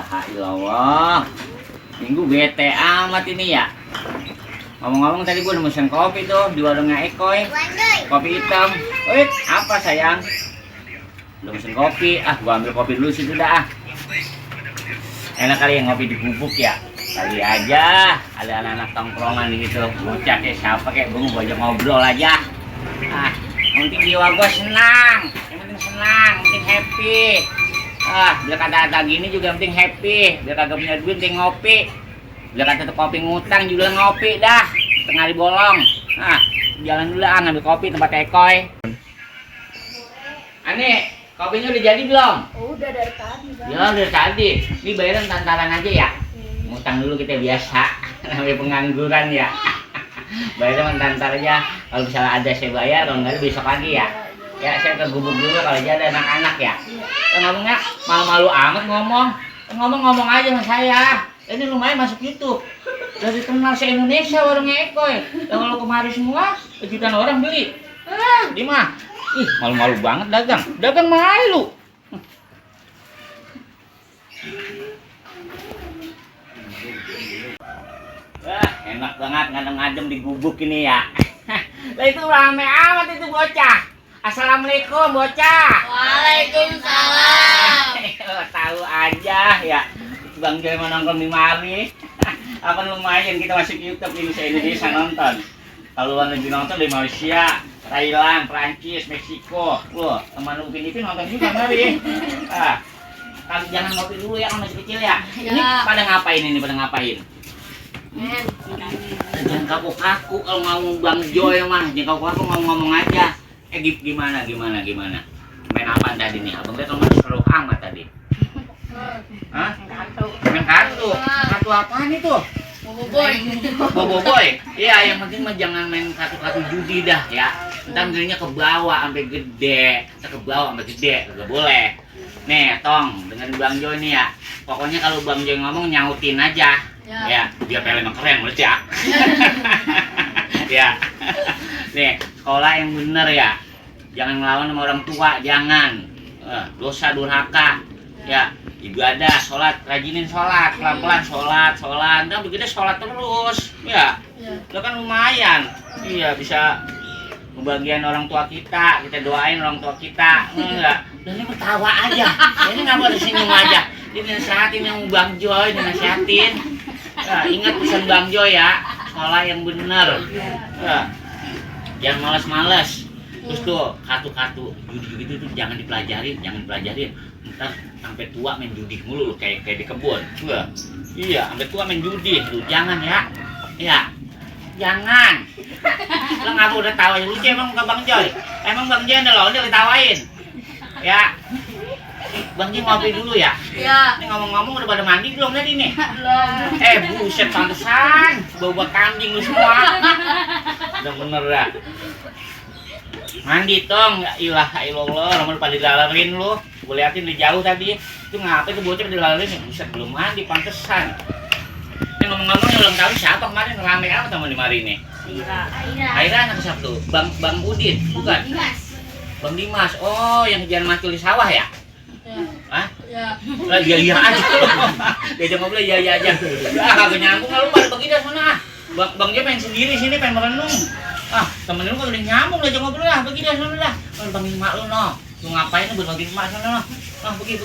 ilaha illallah. Minggu bete amat ini ya. Ngomong-ngomong tadi gua mesen kopi tuh di warungnya Ekoy. Kopi hitam. Wih, apa sayang? Udah mesen kopi. Ah, gua ambil kopi dulu situ dah. Enak kali yang ngopi di Gubuk ya. Kali aja ada anak-anak tongkrongan gitu. Bocah kayak siapa kayak gua mau ajak ngobrol aja. Ah, yang penting jiwa gua senang. Yang penting senang, yang penting happy. Ah, biar kata gini juga yang penting happy. Biar kagak punya duit penting ngopi. Biar kata kopi ngutang juga ngopi dah. Tengah dibolong. Nah, jalan dulu ah ngambil kopi tempat Ekoy. Ani, kopinya udah jadi belum? Udah dari tadi, Bang. Ya udah tadi. Ini bayaran tantaran aja ya. Ngutang dulu kita biasa. Namanya pengangguran ya. Bayarnya tantar aja. Kalau misalnya ada saya bayar, kalau nggak ada besok lagi ya. Ya saya ke Gubuk dulu kalau aja ada anak-anak ya. Ngomongnya malu-malu amat ngomong. Ngomong-ngomong aja sama saya. Ini lumayan masuk YouTube. Dari terkenal se-Indonesia warungnya Ekoy. Dan kalau kemarin semua, jutaan orang beli. Ah, di mah. Ih, malu-malu banget dagang. Dagang malu. Wah, enak banget ngadem-ngadem di Gubuk ini ya. Lah itu rame amat itu bocah. Assalamualaikum bocah. Waalaikumsalam. Tahu aja ya. Bang Joy mau nongkrong di mari. Apa lumayan kita masuk YouTube ini se-Indonesia nonton. Kalau luar negeri nonton di Malaysia, Thailand, Prancis, Meksiko. Loh, teman lu Filipin nonton juga mari. Ah. Kalau jangan ngopi dulu ya kan masih kecil ya. Ini pada ngapain ini? Pada ngapain? Jangan kaku-kaku kalau ngomong Bang Joy mah. Jangan kaku-kaku ngomong-ngomong aja. Gimana? Main apa tadi nih? Abang lihat nomor seru amat tadi. Hah? Main kartu. Kartu apaan itu? Boboiboy. Iya, yang penting mah jangan main kartu-kartu judi dah ya. Entar belinya ke bawah sampai gede. Ke bawah sampai gede, enggak boleh. Nih, Tong, dengan Bang Joy nih ya. Pokoknya kalau Bang Joy ngomong nyautin aja. Ya, biar film keren menurut ya. Ya. Nih, sekolah yang bener ya. Jangan ngelawan sama orang tua, jangan. Dosa durhaka. Ya, ibadah, sholat, rajinin sholat, pelan-pelan sholat. Nah, begitu sholat terus. Ya. Itu kan lumayan. Iya, bisa pembagian orang tua kita doain orang tua kita. Enggak. Dan ini ketawa aja. Ini ngapa di senyum aja. Ini nasihatin yang Bang Joy, dinasihatin. Nah, ingat pesan Bang Joy ya, sekolah yang bener. Nah, jangan malas-malas. Terus tuh kartu-kartu judi gitu tuh jangan dipelajarin. Ntar sampai tua main judi mulu lu kayak di kebun. Wah. Iya, sampai tua main judi. Lu jangan ya. Ya. Jangan. Lu ngapa udah tawa lucu emang ke Bang Joy? Emang Bang Joy ada udah ditawain. Ya. Bang Joy ngopi dulu ya. Iya. Ini ngomong-ngomong udah pada mandi belum tadi nih? Belum. Buset pantesan. Bau kambing lu semua. Udah bener dah. Mandi Tong, ya ilaha illallah, nomor pada dilalerin lu. Gue liatin dari jauh tadi. Itu ngapa itu bocah dilalerin? Buset belum mandi pantesan. Ini ngomong-ngomong yang ulang tahun siapa kemarin rame amat sama di mari nih? Aira anak siapa tuh? Bang Udin, bukan? Bang Dimas. Oh, yang jalan macul di sawah ya? Hah? Iya. Iya aja. Diajak ngobrol iya aja. Ah, kagak nyambung lu pada begitu sana. Bang dia main sendiri sini pengen merenung. Ah, temen lu kagak nyambung diajak ngobrol lah, pergi dah sana dah. Bangin mak lu no. Lu ngapain lu berbagi mak sana no? Ah, pergi.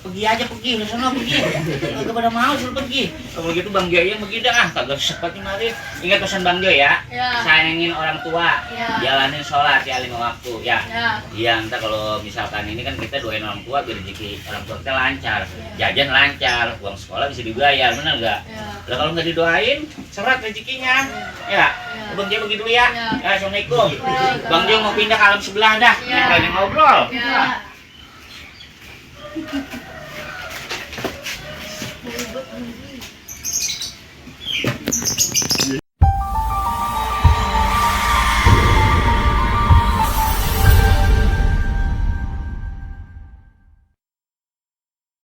Pergi aja pergi, lu sana pergi. Kagak pada mau suruh pergi. Kalau gitu Bang Joy yang pergi dah, kagak sempat nih mari. Ingat pesan Bang Joy ya. Sayangin orang tua. Jalanin sholat ya 5 waktu ya. Iya, entar kalau misalkan ini kan kita doain orang tua biar rezeki orang tua kita lancar. Jajan lancar, uang sekolah bisa dibayar, bener enggak? Lah kalau nggak didoain, seret rezekinya. Ya. Bang Joy begitu ya. Ya, Assalamualaikum. Bang Joy mau pindah ke alam sebelah dah. Kita ngobrol. Ya.